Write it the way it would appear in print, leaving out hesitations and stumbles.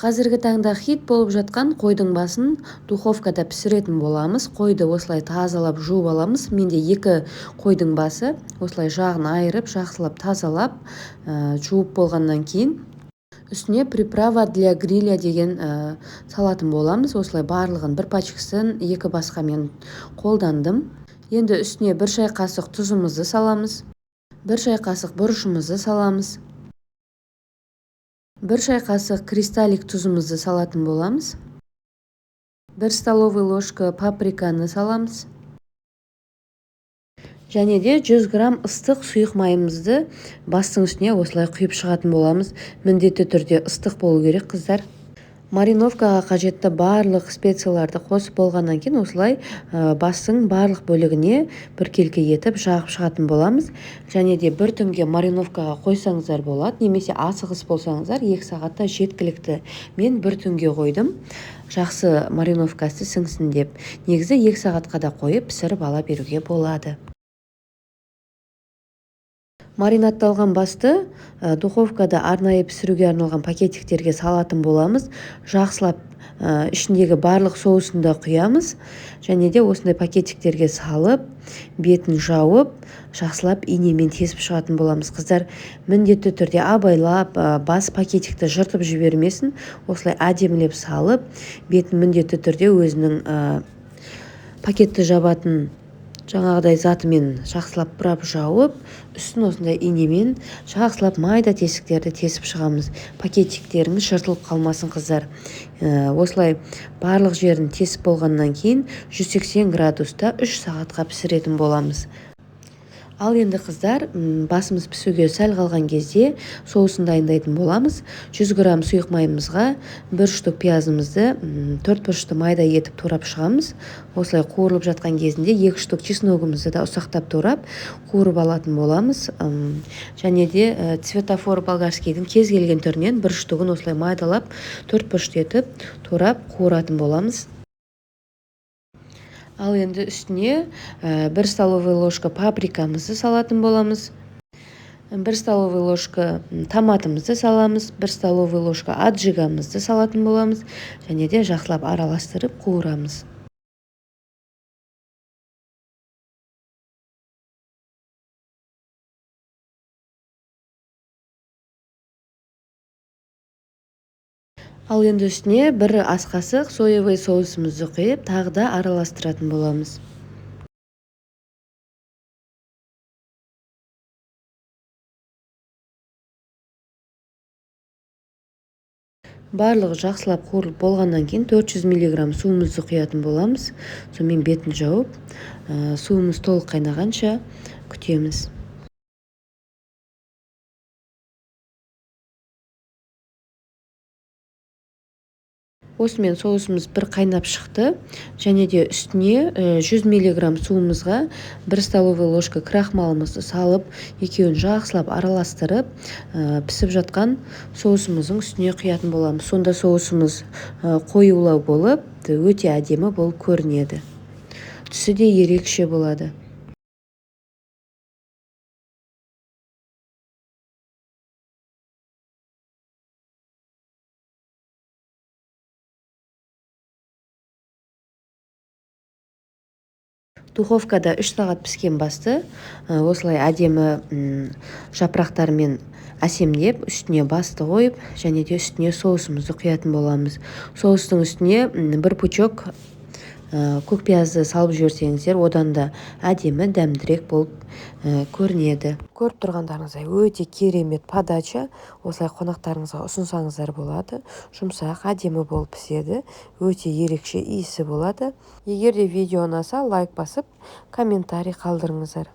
Қазіргі таңда хит болып жатқан қойдың басын духовкада пісіретін боламыз. Қойды осылай тазалап жуып аламыз. Менде 2 қойдың басы, осылай жағын айырып, жақсылап тазалап, жуып болғаннан кейін үстіне приправа для гриля деген салатын боламыз. Осылай барлығын бір пачкасын 2 басқа мен қолдандым. Енді үстіне 1 шай қасық тұзымызды саламыз, 1 шай қасық бұрышымызды саламыз, 1 шай қасық кристаллик тұзымызды салатын боламыз, 1 столовый ложка паприканы саламыз және де 100 грамм ыстық сұйық майымызды бастың үстіне осылай құйып шығатын боламыз. Міндетті түрде ыстық болу керек, қыздар. Мариновкаға қажетті барлық специяларды қосып болғаннан кейін осылай бастың барлық бөлігіне біркелкі етіп жағып шығатын боламыз. Және де бір түнге мариновкаға қойсаңыздар болады, немесе асығыс болсаңыздар 2 сағатта жеткілікті. Мен бір түнге қойдым, жақсы мариновкасы сіңсін деп. Негізі 2 сағатқа да қойып пісіріп ала беруге болады. Маринадталған басты духовкада арнайы пісіруге арналған пакетиктерге салатын боламыз. Жақсылап ішіндегі барлық соусын да құямыз. Және де осындай пакетиктерге салып, бетін жауып, жақсылап инемен тесіп шығатын боламыз. Қыздар, міндетті түрде абайлап, бас пакетикті жыртып жібермесін. Осылай әдемілеп салып, бетін міндетті түрде өзінің пакетті жабатын жаңағыдай затымен жақсылап бұрап жауып, үстін осындай инемен жақсылап майда тесіктерді тесіп шығамыз. Пакетиктеріңіз жыртылып қалмасын, қыздар. Осылай барлық жерін тесіп болғаннан кейін 180 градуста 3 сағатқа пісіретін боламыз. Ал енді, қыздар, басымыз пісуге сәл қалған кезде соусын дайындайтын боламыз. 100 грамм сұйық майымызға 1 штук пиязымызды, 4 бұрышты майда етіп турап шығамыз. Осылай қуырылып жатқан кезінде 2 штук чесногымызды да ұсақтап турап, қуырып алатын боламыз. Және де цветофор болгарскийдің кез келген түрінен 1 штугын осылай майдалап, 4 бұрышты етіп турап, қуыратын боламыз. Ал енді үстіне 1 столовый ложка паприкамызды салатын боламыз, 1 столовый ложка томатымызды саламыз, 1 столовый ложка аджигамызды салатын боламыз және де жақсылап араластырып қуырамыз. Ал енді үстіне 1 ас қасық соевый соусымызды құйып, тағы да араластыратын боламыз. Барлығы жақсылап қуырылып болғаннан кейін 400 миллиграмм суымызды құятын боламыз. Сонымен бетін жауып, суымыз толық қайнағанша күтеміз. Осымен соусымыз бір қайнап шықты. Және де үстіне 100 миллиграмм суымызға 1 столовый ложка крахмалымызды салып, екеуін жақсылап араластырып, пісіп жатқан соусымыздың үстіне құятын боламыз. Сонда соусымыз қоюлау болып, өте әдемі болып көрінеді. Түсі де ерекше болады. Духовкада 3 сағат піскен басты осылай әдемі жапырақтармен әсемдеп, үстіне басты қойып, және де үстіне соусымызды құятын боламыз. Соустың үстіне 1 пучок көк пиязды салып жіберсеңіздер, одан да әдемі, дәмдірек болып көрінеді. Көріп тұрғандарыңыздай өте керемет подача. Осылай қонақтарыңызға ұсынсаңыздар болады. Жұмсақ, әдемі болып піседі. Өте ерекше иісі болады. Егер де видео ұнаса, лайк басып, комментарий қалдырыңыздар.